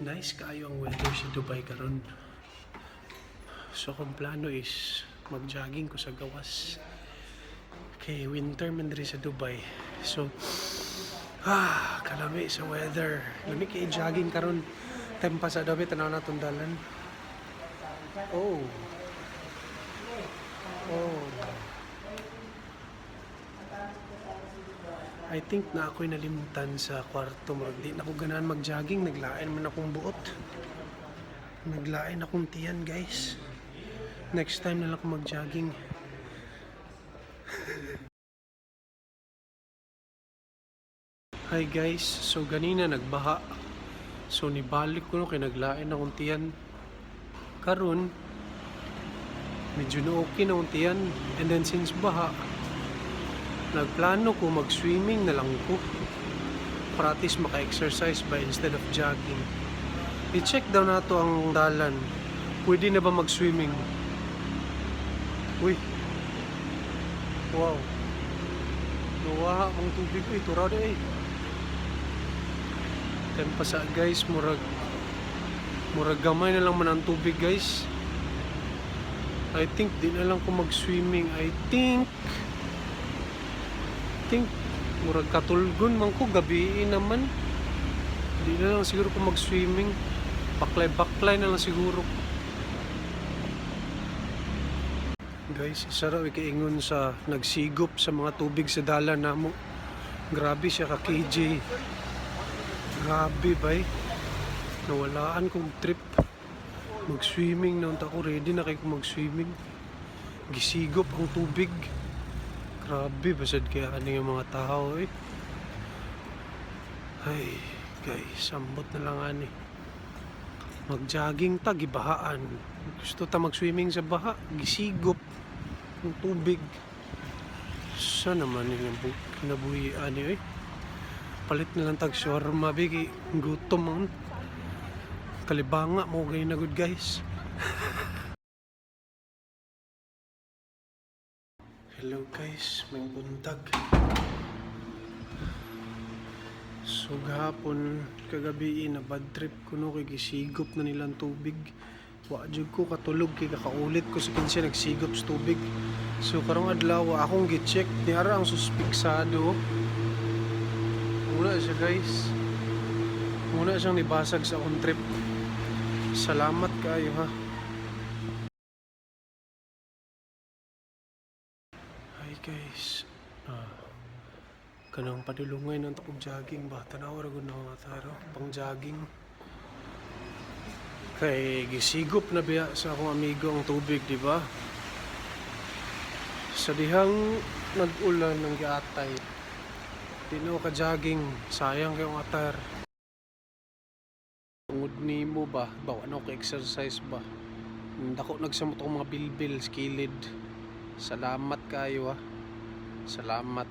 Nice kaayo ang weather sa Dubai karon. So akong plano is mag-jogging ko sa gawas. Kay winter man diri sa Dubai. So kalami sa weather. Lami kay jogging karon. Tempa sa dabi, tanaw na tong dalan. Oh. Oh. I think na ako'y nalimtan sa kwarto. Murag di na ko ganahan mag-jogging. Naglain man akong buot. Naglain akong tiyan, guys. Next time na lang ako mag-jogging. Hi guys, so ganina nagbaha. So nibalik ko no kay naglain akong tiyan. Karon medyo na okay na akong tiyan. And then since baha, nagplano ko mag-swimming na lang ko. Para at least maka-exercise ba instead of jogging. I-check daw nato ang dalan. Pwede na ba mag-swimming? Uy. Wow. Nawaha ang tubig. Uy, turaw na eh. Tempasa guys, murag gamay na lang man ang tubig, guys. I think di na lang ko mag-swimming. I think murag katulgon man ko, gabi naman. Di na lang siguro ko mag-swimming. Baklay-baklay na lang siguro. Guys, isa raw ikaingon sa nagsigop sa mga tubig sa dalan namo. Grabe siya ka KJ. Grabe bay. Nawalaan kong trip. Mag-swimming na unta ko, ready na kay ko mag-swimming. Gisigop ang tubig. Grabe basad kaya ani yung mga tao eh. Ay, guys, sambot na lang ani. Mag-jogging ta, gibahaan. Gusto ta mag-swimming sa baha, gisigop ang tubig. Sa naman yung kinabuhi ani eh. Palit na lang tag shawarma bigi, gutom man. Kalibanga mo gay na good, guys. Hello guys, may buntag. So gahapon, kagabi, na bad trip ko no kay gisigop na nilang tubig. Wa jud ko katulog kay kakaulit ko sa kinsa nagsigop sa tubig. So karong adlaw akong gi-check ni ara ang suspiksado. Muna siya, guys. Muna siyang nibasag sa akong trip. Salamat kaayo ha. Hi guys. Kanang padulungay ng takong jogging ba? Tanaw ra gud na mga taro pang jogging. Kay gisigop na biya sa akong amigo ang tubig, di ba? Sa dihang nag-ulan ng giatay. Di na ako ka-jogging, sayang kayong attire. Tungod nimo ba, bawa na ako exercise ba? Dako nagsamot akong mga bilbil sa kilid. Salamat kayo ha. Salamat.